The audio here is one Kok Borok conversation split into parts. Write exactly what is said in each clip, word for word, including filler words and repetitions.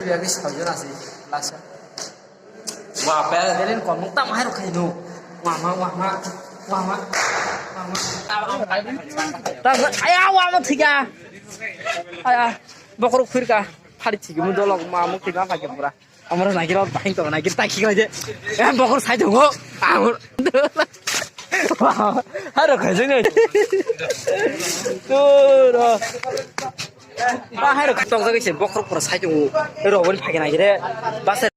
Biya ke soi jona se last. Wa pe. Belen kon mung tam hai rok khai no. Wa ma, wa ma, wa ma, wa ma. Tam, aya, wa ma thiga. Aya, bokrok phirka. Phari thigi mu dolok ma mung thiga phai ke pura. Amra nagir ot bahing to nagir ta khigla je. Eh, bokrok sai dongo. Amra. Wa, hai rok khai jeng. Turo. Ba hai rok tok jagwi se bokrok pura sai tongo. Rok boni phai nagire. Basa.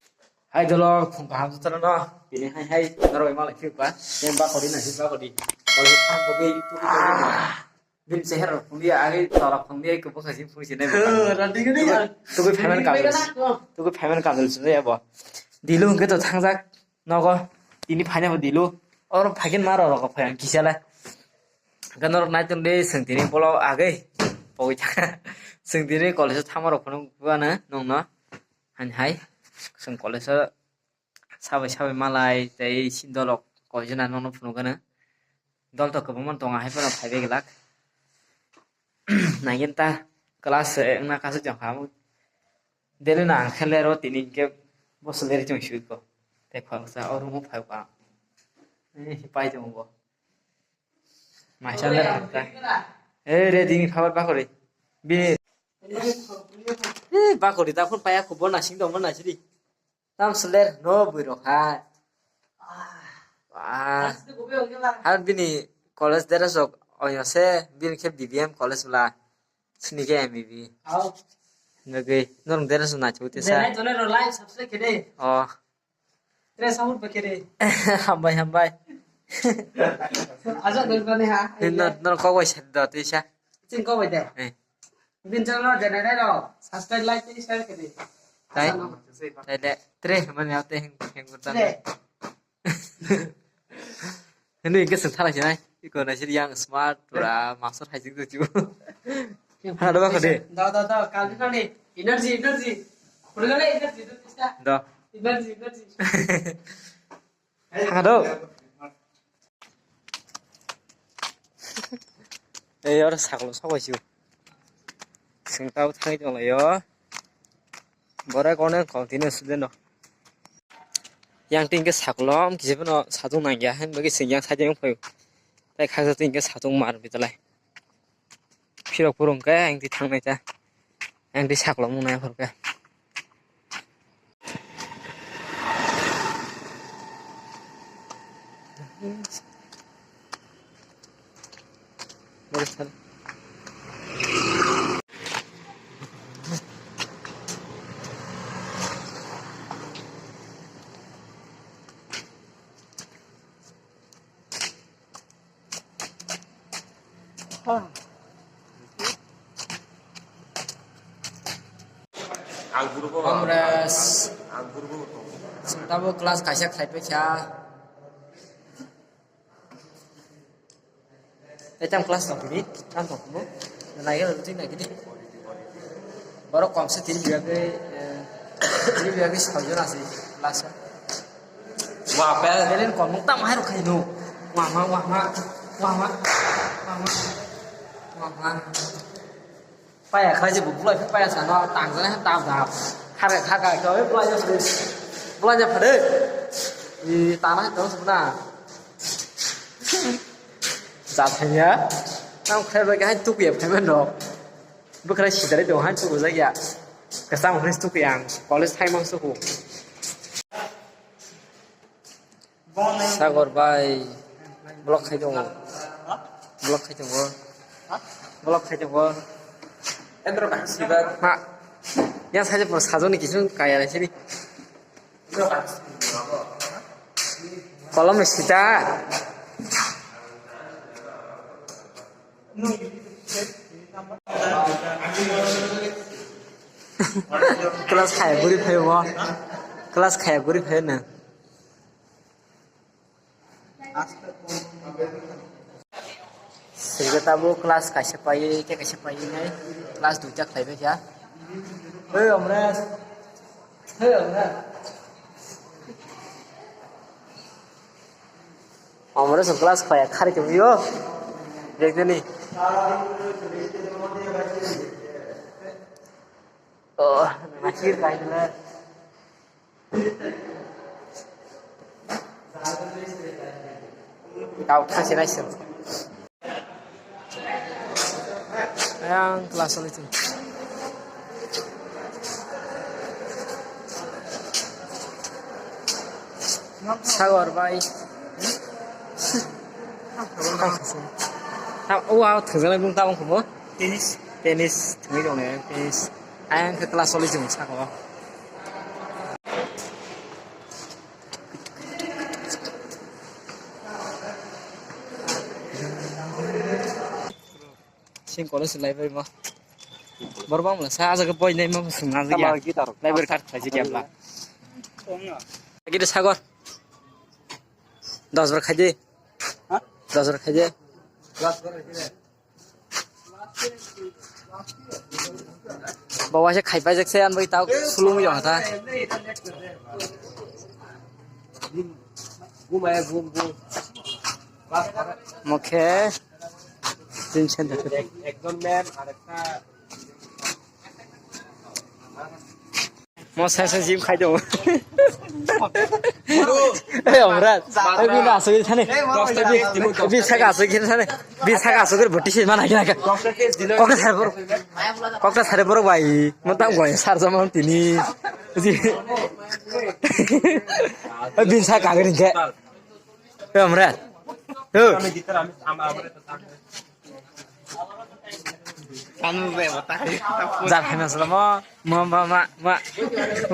Hai dolo phung kaham sutro no. Bini hai hai norok malai phik ba. Yang ba kori na ba kori. Kori phang bagwi tu tu. Bini seher rok phung dia agi tola phung dia ke bosa si phung si nai. Randi gini ya. Tu ko payment kam. Tu ko payment kam dulu sini ya bo. Dilu hingke to thangjak. Nogo tini phaina bo dilu. Oro phaikin ma rok rok phai ang kisa le. Hingke norok naitung de seng tini bolo age. Pogoi thaka. Seng tini college o thama rok phano buana nongno. Hani hai. Seng college o sabai sabai malai tei sindolok koijana nongno phunukgana. Dol to kwbangma tongo hai phano phaibai glak. Naigen ta class wngna kasuk jang kha. Daily no ang khe lero tini hingke boso leri chong sui ko. Tei khoroksa o room o phai ko ang. Eh, pai tongo bo. Maisa le ta. Eh, re dini khabar bakori. Bini. Eh, bakori ta phun paya ko bo nasing dong bo nasiri. Tam seler no bui rok hai. Ah. Har bini college dress rok oya se bini khe B B M college bla. Sini khe M B B. Nugui norong dress rok naithok te sa. Denai tole ro like subscribe khe de. Oh. Dress out ba khe de. Hambai hambai. Aja dol bani ha. Nor nor kok bai sa do te sa. Ching kok bai de. Eh. Bin channel no denai nai ro. Subscribe like tei share khe de. Tai. Tai le. Tre mani ate heng heng gurtan. Tre. Hini hingke swng thalai sinai. Iko nai siri yang smart pura master hai jing jing. Hana doba khade. Da da da kalbi kani energy energy. Pura gale energy do tista. Da. Energy energy. Hana do. Ei oro saklo sokoi siu. Swng tabo thangwi tonglaio. Borai kono kok tini student rok. Yang tin ke saklom kisa phano satung nangya, hai bagwi sing yang satung phai. Tai khaksa tin ke satung mar bitalai. Phirok phurung ke yang ti thangnai ta. Yang ti saklom nang nai phor ke. Ang guru bo. Congress. Ang guru bo. Chwng tabuk class kaisa khlai paikha. Tei tam class tong kini, tam tong kini. Nai ga twi nai kini. Borok kom se tin biya ke, eh, tin biya ke soi jona se class o. Wa pe. Belen kom mung tam hai rok khai no. Wa ma, wa ma, wa ma, wa ma, wa ma. Paya khlai je bo bulai phi paya sano tang jana he tap dap. Khar kha kha kha bulai ja phade. Bulai ja phade. I tana he tong sukna. Cha thanya. Tang khlai bai hai tukuya phaimano. Bwkhwrai sidari tong hai tuku jakya. Kasam hwnwi tukuya ang college thaimang suku. Sagor bai, block khai tongo. Block khai tongo. Block khai tongo. Endro ka siba. Ma. Yang saja pura sajoni kisu kaya lai sini. Kolom ni sita. Class khaya guri phaio bo. Class khaya guri phaio na. Singkhe tabuk class kaisa pai, tei kaisa pai nai class duita khlai bai kha. Hey, Amresh. Hey, Amresh. Amresh class khaya khari tongwi o. Bag nani. Oh, masih kaitla. Kau kasih nasi. Yang kelas itu. Sagor bai. Wow, thangjalai bung tabung kumo. Tennis. Tennis, thangwi dong ne, tennis. Ayang ke class oli jung sako. Sing college library ma. Borbang mala sa aja ke boy nei ma sung aja ya. Library card khai je kya bla. Lagi de sagor. Dos bar khai de. Ha? Dos bar khai de. Bawa se khai pai jak se an bai tau sulung yo hata. Mokhe tin sen da. Mo sai sai gym khai do. Ei, Omraj. Ei, bini asugwi thani. Bini saka asugwi thani. Bini saka asugwi boti se mana kira ka. Kokta sare borok. Kokta sare borok bai. Mo tam goi sar jama tini. Ei, bini saka gari ke. Ei, Omraj. Ei. Kanu be bata. Jar hai masala mo, mo, ma, ma, ma,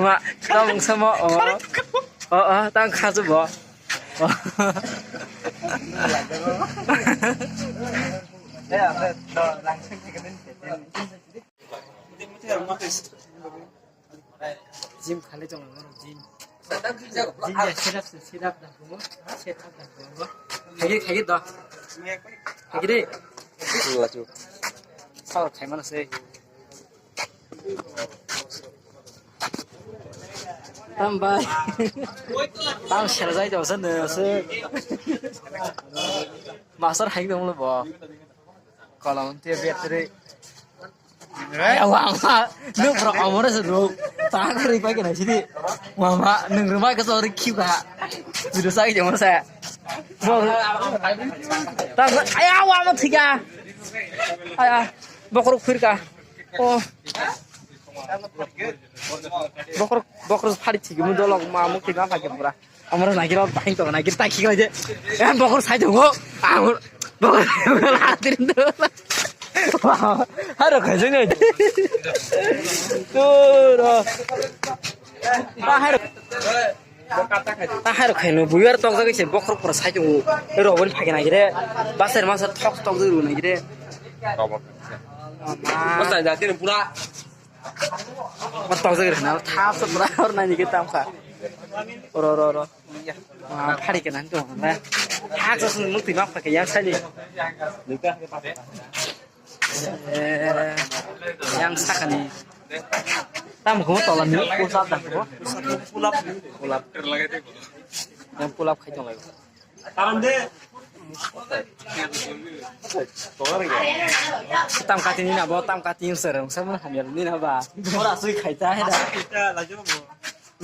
ma, tong samo o, o, o, tang khasu bo. Gym khali tong norok gym. Gym ya sit up, sit up da kumo, sit up da kumo. Khagi, khagi do. Khagi de. Laju. Saur khai mana se. Tam bai. Tam sel jai do se ne se. Master hai dong lo bo. Kolom te battery. Awa ama, nuk bro amore se nuk. Ta kari pa kena sini. Mama, nung rumah ke sori kiu ka. Video sai jong sa. Bro. Ta, ay awa ama thiga. Ay, ay. Bokrok phir ka. Oh. Bokrok, bokrok phari thigi mu dolok ma mu kiba pa ke pura. Amoro nagir, oro bahing tongo, nagir ta khikhlai de. Eh, bokhor sai tongo. Amor bokhor hatin do. Haro khaijak nai. Turo. Ta haro. Ta haro khaino buyar tokjak se bokhor pura sai tongo. Robon phagi nagire. Basar masa thok thok juru nagire. Basta jatin pura. Oro tokjak rwna, thap se bwra oro naini khe tamkha. Oro, oro, oro. Ah, phari khe nang tong na. Thak se nuk twi nok phakhe yang sani. Eh, yang sakani. Tam kho tola ni push up da kho. Pull up. Pull up. Yang pull up khai tong lai. Tam kati ni na bo, tam kati ni serang sama hamya ni na ba. Ora sui khai ta hai da. Kita laju bo.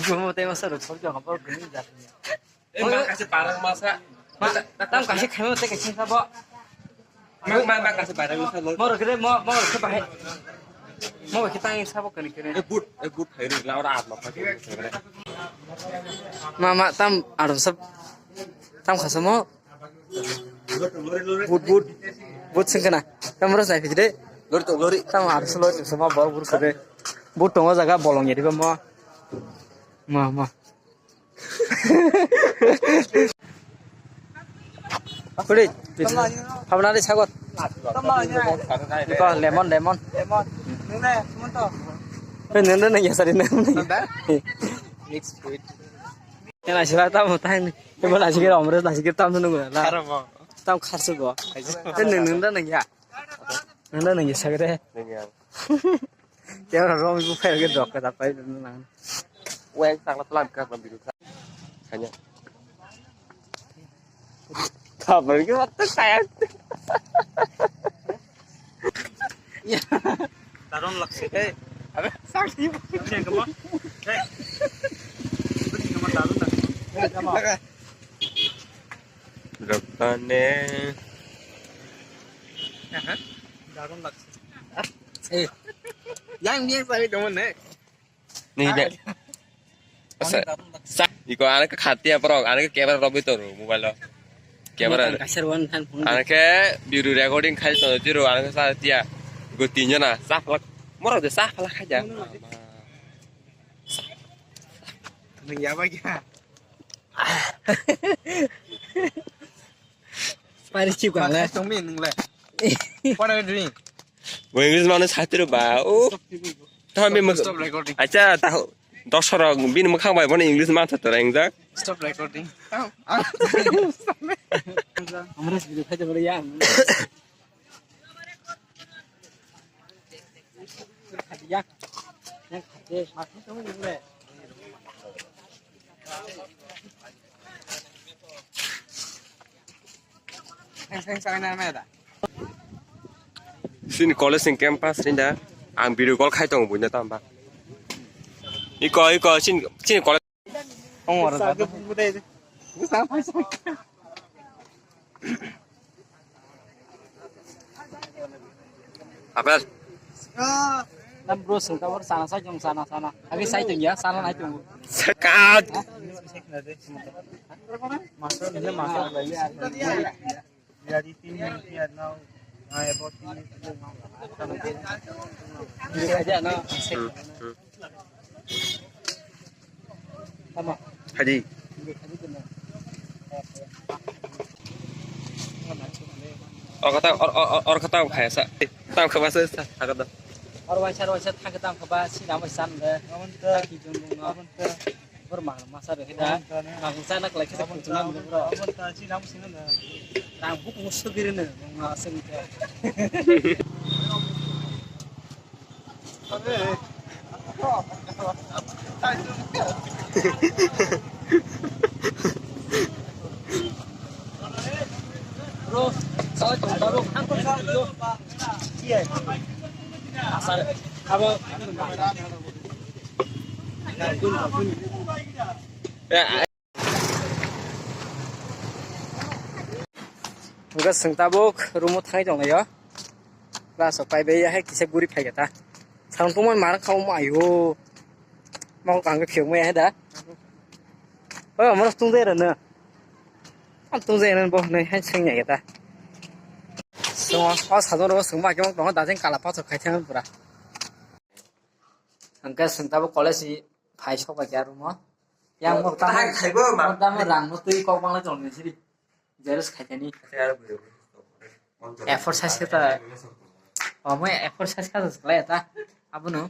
Bo mo te ma serang sor jong bo gni da. Eh, ma kasi parang masa. Ma, tam kasi khai mo te kasi sa bo. Ma, ma, ma kasi parang masa lo. Mo ro kre mo, mo ro kre bahai. Mo kita ini sabo kani kani. Eh, but, eh, but hai ri la ora atma pakai. Mama tam arum sab tam khasamo. But, but, but sengkana. Tam ros nai fijre. Lori to lori. Tam arum sab lori sama bor bur kare. But tongo jaga bolong yeri mo. Ma, ma. Kuri, habna de sagot. Ko lemon, lemon. Lemon. Nune, semonto. Hei, nune nang ya sari nune. Mix fruit. Ena sila tam tang. Ebo nasi kira omre, nasi kira tam nune gula. Tam kharsu go. Hei, nune nang ya. Nune nang ya sagre. Nang ya. Tiang rong ibu fail ke dok kata pai nang. Weng sakla pelan ka biru. Kanya. Kabar ke waktu saya. Tarom laksi. Eh, Rwkane. Aha. Darum lagse. Eh. Yang biang sabi temen ne. Ni de. Asa. Sa, iko ana ke khatia borok, ana ke camera robi toro mobile o. Camera. Kasar wan than phone. Ana ke video recording khai to jiro, ana ke sa tia. Go tinjona, sa phalak. Moro de sa phalak khaja. Nung ya ba kya? Pari chip ka le. Tong mi nung le. What are you doing? Bo English mano satiro ba. O. Tamo be. Stop recording. Acha ta dosoro bini mukhang bai bono English man satora engjak. Stop recording. Amra video khai jabo ya. Sini college ni campus ni da ang video call khai tongo buino tamba. Iko iko sini sini college. Apel. Nam bro, sengkang bro, sana sai jong sana sana. Agi sai jong ya, sana nai jong. Sekat. Master ni master. Or kata or or kata khai sa. Tam kha basa sa kata. Or waisa waisa thang kata kha ba si nama san de. Ki jung jung no. Bor ma masa de da. Ma sa nak lai kata kung tuna bro. Tam buk musu giri ne. Ma sen. Hingke chwng tabuk room o thangwi tonglaio. Class rok paibai ya hai kisa guri phaikha ta. Salong tongmani marang kha omo ayo. Mokol kaham khe phiyok maya hai da. Oi, omo rok tungde rwno. Ang tungde rwno bo hwnwi hai swngya khe ta. Swng o sajwk rok swngma khe tongo da jeng kala pathor khai thang pura. Hingke chwng tabuk college ni phai sok bai khe room o. Yang mo tamo, mo tamo rang no twi kok bang lai tong ni siri. Xerox khaitani. A four size khe ta. Omo A four size kha ta lai ta. Abono.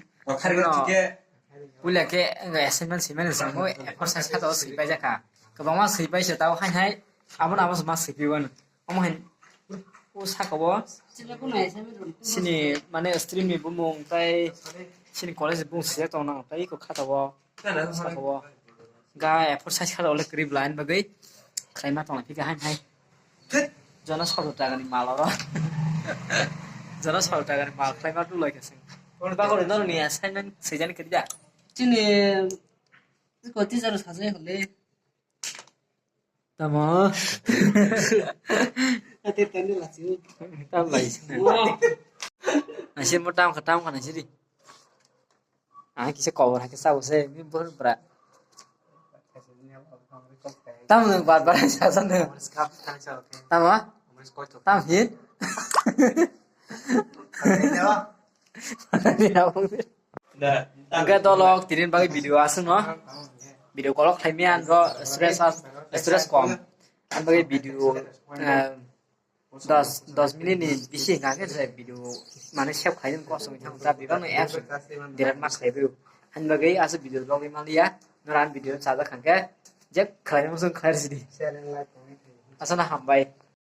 Puila khe assignment simani samo A four size kha ta swi pai jakha. Kwbangma swi pai se tao hai hai. Abono abo ma swi pi wano. Omo hai o saka o. Sini mane stream ni bumung tai sini college bung sijak tong nang tai ko khata o. Saka o. Ga A four size kha ta ole krip line bagwi. Khlai ma tong phika hai hai. Jono sotro taka ni mal oro. Jono sotro taka ni mal khlai ma tu loi ka sing. Ba ko no ni assignment sejani kri da. Chini ko teacher sa se hole. Tamo. Ate tani la si. Tam lai sini. Nasi mo tam kha tam kha nasi di. Ah, kisa cover hai kisa use mi bor bra. Tam nang bar bar sa sa nang. Tam ah? Tam hin. Hingke dolok tinin bagwi video aswk no. Video kolok khlaimaya ang ro stress stress kom. Ang bagwi video, eh, dos dos minute ni bisi hingka khe je video mane save khaijak kosong thang ta bibang no apps delete ma khlaibu. Hani bagwi aswk video logwi manliya, nora ang video chajak hangke je khlaimung song khlai sidi. Asana hambai.